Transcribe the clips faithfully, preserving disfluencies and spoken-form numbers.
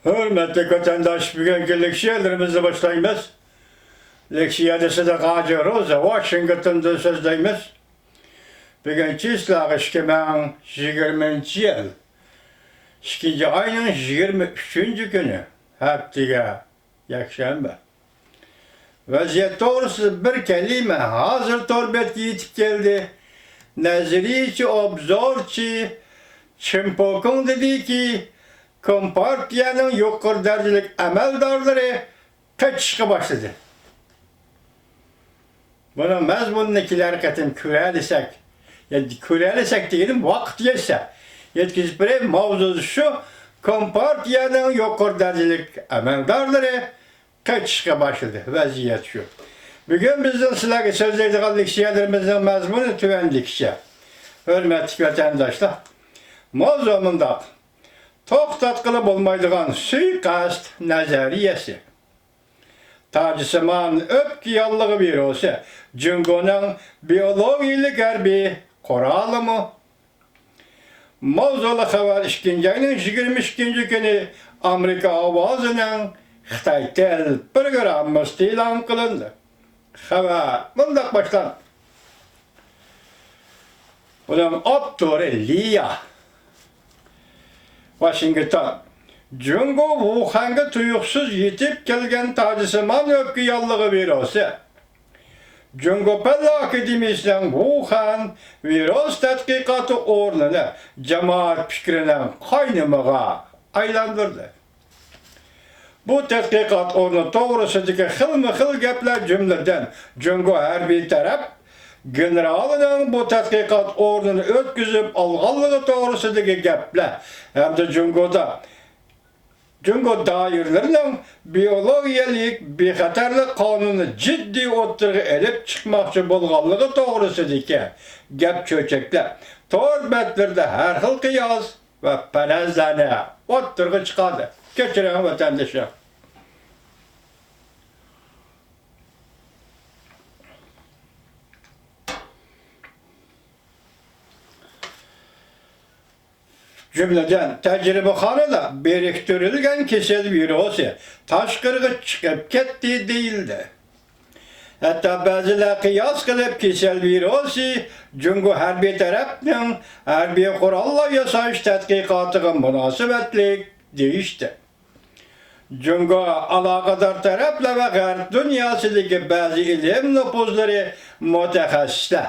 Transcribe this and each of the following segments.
ھۆرمەتلىك ۋەتەنداش، بۈگۈنكى لېكسىيەلىرىمىزنى باشلايمىز. لېكسىيەدە سىدىق ھاجى روزا، ۋاشىنگتوندىن سۆزلەيمىز. بۈگۈن چىسلاغا ئىككى مىڭ يىگىرمىنچى يىل، ئىككىنچى ئاينىڭ يىگىرمە ئۈچىنچى كۈنى، ھەپتىگە يەكشەنبە. ۋەزىيەت توغرىسىدا بىر كەلىمە، ھازىر تور بەتكە يېتىپ كەلدى. نەزەرىيىچى، ئوبزورچى چىن پوكىڭ دېدىكى، كومپارتىيەنىڭ يۇقىرى دەرىجىلىك ئەمەلدارلىرى قېچىشقا باشلىدى. بۇنىڭ مەزمۇنىنى كېلەر قېتىم كۆرەلىسەك، يا كۆرەلىسەك دېگىنىم ۋاقىت يەتسە يەتكۈزۈپ بېرەي. ماۋزۇ شۇ، كومپارتىيەنىڭ يۇقىرى دەرىجىلىك ئەمەلدارلىرى قېچىشقا باشلىدى. ۋەزىيەت شۇ. بۈگۈن بىزنىڭ سىلەرگە سۆزلەيدىغان لېكسىيەلىرىمىزنىڭ مەزمۇنى تۆۋەندىكىچە. ھۆرمەتلىك ۋەتەنداشلار، ماۋزۇ مۇنداق: توختاتقىلى بولمايدىغان سۇيىقەست نەزەرىيەسى. تاجسىمان ئۆپكە ياللۇغى ۋىرۇسى جۇڭگونىڭ بىئولوگىيىلىك ھەربىي قورالىمۇ؟ ماۋزۇلۇق خەۋەر ئىككىنچى ئاينىڭ يىگىرمە ئىككىنچى كۈنى ئامېرىكا ئاۋازىنىڭ خىتاي تىل پروگراممىسىدا ئېلان قىلىندى. خەۋەر مۇنداق باشلاندى. بۇنىڭ ئاپتورى لىيا. ۋاشىنگتون. جۇڭگو ۋۇخەنگە تۇيۇقسىز يېتىپ كەلگەن تاجسىمان ئۆپكە ياللۇغى ۋىرۇسى. جۇڭگو پەنلەر ئاكادېمىيىسىنىڭ ۋۇخەن ۋىرۇس تەتقىقاتى ئورنىنى جامائەت پىكرىنىڭ قاينىمىغا ئايلاندۇردى. بۇ تەتقىقات ئورنى توغرىسىدىكى خىلمۇ خىل گەپلەر، جۈملىدىن جۇڭگو ھەربىي تەرەپ گېنېرالىنىڭ بۇ تەتقىقات ئورنىنى ئۆتكۈزۈپ ئالغانلىقى توغرىسىدىكى گەپلەر ھەمدە جۇڭگودا، جۇڭگو دائىرىلىرىنىڭ بىئولوگىيەلىك بىخەتەرلىك قانۇنىنى جىددىي ئوتتۇرىغا ئېلىپ چىقماقچى بولغانلىقى توغرىسىدىكى گەپ چۆچەكلەر، تور بەتلىرىدە ھەر خىل قىياس ۋە پەرەزلەرنى ئوتتۇرىغا چىقاردى. كەچۈرۈڭ، ۋەتەندىشىم. جۈملىدىن، تەجرىبىخانىدا بىرىكتۈرۈلگەن كېسەل ۋىرۇسى تاشقىرىغا چىقىپ كەتتى دېيىلدى. ھەتتا بەزىلەر قىياس قىلىپ، كېسەل ۋىرۇسى جۇڭگو ھەربىي تەرەپنىڭ ھەربىي قوراللار ياساش تەتقىقاتىغا مۇناسىۋەتلىك دېيىشتى. جۇڭگو ئالاقىدار تەرەپلەر ۋە غەرب دۇنياسىدىكى بەزى ئىلىم نوپۇزلىرى، مۇتەخەسسىسلەر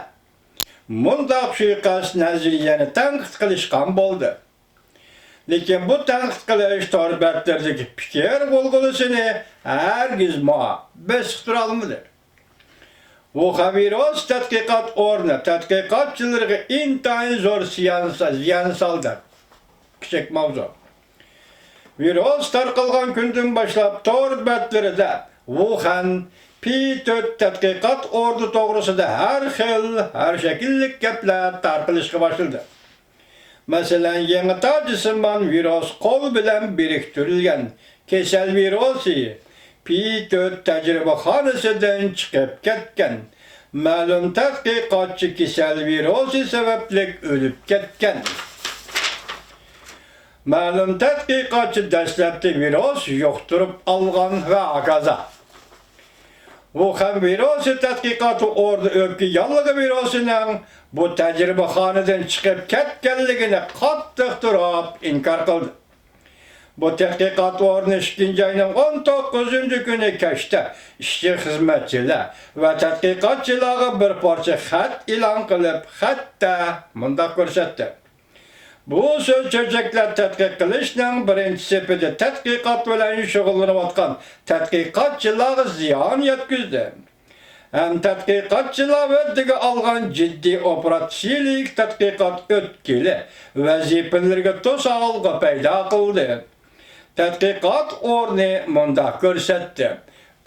مۇنداق سۇيىقەست نەزەرىيەنى تەنقىد قىلىشقان بولدى. لېكىن بۇ تەنقىد قىلىش تور بەتلىرىدىكى پىكىر غۇلغۇلىسىنى ھەرگىزمۇ بېسىقتۇرالمىدى. ۋۇخەن ۋىرۇس تەتقىقات ئورنى تەتقىقاتچىلىرىغا ئىنتايىن زور زىيان، زىيان سالدى. كىچىك ماۋزۇ. ۋىرۇس تارقالغان كۈندىن باشلاپ تور بەتلىرىدە ۋۇخەن پى تۆت تەتقىقات ئورنى توغرىسىدا ھەر خىل، ھەر شەكىللىك گەپلەر تارقىلىشقا باشلىدى. مەسىلەن، يېڭى تاجسىمان ۋىرۇس قول بىلەن بىرىكتۈرۈلگەن كېسەل ۋىرۇسى پى تۆت تەجرىبىخانىسىدىن چىقىپ كەتكەن. مەلۇم تەتقىقاتچى كېسەل ۋىرۇسى سەۋەبلىك ئۆلۈپ كەتكەن. مەلۇم تەتقىقاتچى دەسلەپتە ۋىرۇس يۇقتۇرۇپ ئالغان ۋە ھاكازا. ۋۇخەن ۋىرۇسى تەتقىقاتى ئورنى ئۆپكە ياللۇغى ۋىرۇسىنىڭ بۇ تەجرىبىخانىدىن چىقىپ كەتكەنلىكىنى قاتتىق تۇرۇپ ئىنكار قىلدى. بۇ تەتقىقات ئورنى ئىككىنچى ئاينىڭ ئون توققۇزىنچى كۈنى كەچتە ئىشچى-خىزمەتچىلەر ۋە تەتقىقاتچىلارغا بىر پارچە خەت ئېلان قىلىپ، خەتتە مۇنداق كۆرسەتتى. بۇ سۆز چۆچەكلەر تەتقىق قىلىشنىڭ بىرىنچى سېپىدە تەتقىقات بىلەن شۇغۇللىنىۋاتقان تەتقىقاتچىلارغا زىيان يەتكۈزدى. ھەم تەتقىقاتچىلار ھۆددىگە ئالغان جىددىي ئوپېراتسىيىلىك تەتقىقات ئۆتكىلى ۋەزىپىلىرىگە توسالغۇ پەيدا قىلدى. تەتقىقات ئورنى مۇنداق كۆرسەتتى.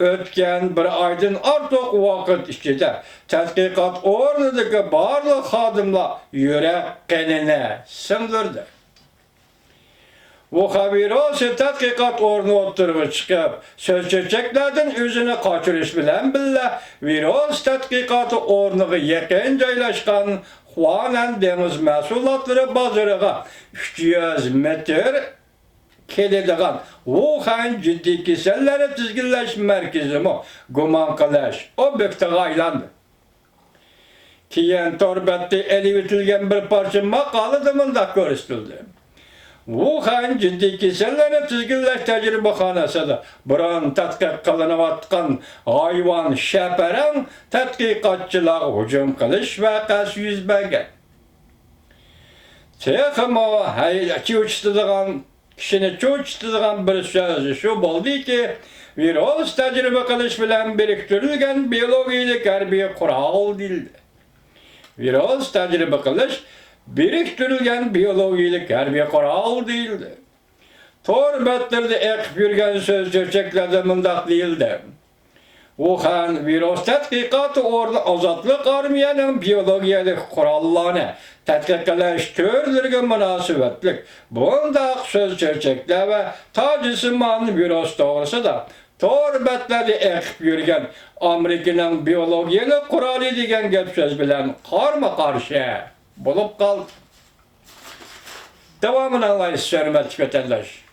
ئۆتكەن بىر ئايدىن ئارتۇق ۋاقىت ئىچىدە تەتقىقات ئورنىدىكى بارلىق خادىملار يۈرەك قېنىنى سىڭدۈردى. ۋۇخەن ۋىرۇسى تەتقىقات ئورنى ئوتتۇرىغا چىقىپ، سۆز چۆچەكلەردىن ئۆزىنى قاچۇرۇش بىلەن بىللە، ۋىرۇس تەتقىقاتى ئورنىغا يېقىن جايلاشقان خۇانەن دېڭىز مەھسۇلاتلىرى بازىرىغا ئۈچ يۈز مېتىر كېلىدىغان ۋۇخەن جىددىي كېسەللەرنى تىزگىنلەش مەركىزىمۇ گۇمان قىلىش ئوبيېكتىغا ئايلاندى. كېيىن تور بەتتە ئېلىۋېتىلگەن بىر پارچە ماقالىدە مۇنداق كۆرسىتىلدى: ۋۇخەن جىددىي كېسەللەرنى تىزگىنلەش تەجرىبىخانىسىدا بۇرۇن تەتقىق قىلىنىۋاتقان ھايۋان شەپەرەڭ تەتقىقاتچىلارغا ھۇجۇم قىلىش ۋەقەسى يۈز بەرگەن. تېخىمۇ ھەي-، چۆچۈتىدىغان، كىشىنى چۆچۈتىدىغان بىر سۆز شۇ بولدىكى، ۋىرۇس تەجرىبە قىلىش بىلەن بىرىكتۈرۈلگەن بىيولوگىيەلىك ھەربىي قورال دېيىلدى. ۋىرۇس تەجرىبە قىلىش بىرىكتۈرۈلگەن بىيولوگىيەلىك ھەربىي قورال دېيىلدى. تور بەتلىرىدە ئېقىپ يۈرگەن سۆز چۆچەكلەردە مۇنداق دېيىلدى: ۋۇخەن ۋىرۇس تەتقىقاتى ئورنى ئازادلىق ئارمىيەنىڭ بىيولوگىيەلىك قوراللارنى تەتقىق قىلىش تۈرلىرىگە مۇناسىۋەتلىك بۇنداق سۆز چۆچەكلەر ۋە تاجسىمان ۋىرۇس توغرىسىدا تور بەتلەردە ئېقىپ يۈرگەن ئامېرىكىنىڭ بىيولوگىيەلىك قورالى دېگەن گەپ سۆز بىلەن قارمۇ قارشى بولۇپ قالدى. داۋامىنى ئاڭلايسىز، ھۆرمەتلىك ۋەتەنداش.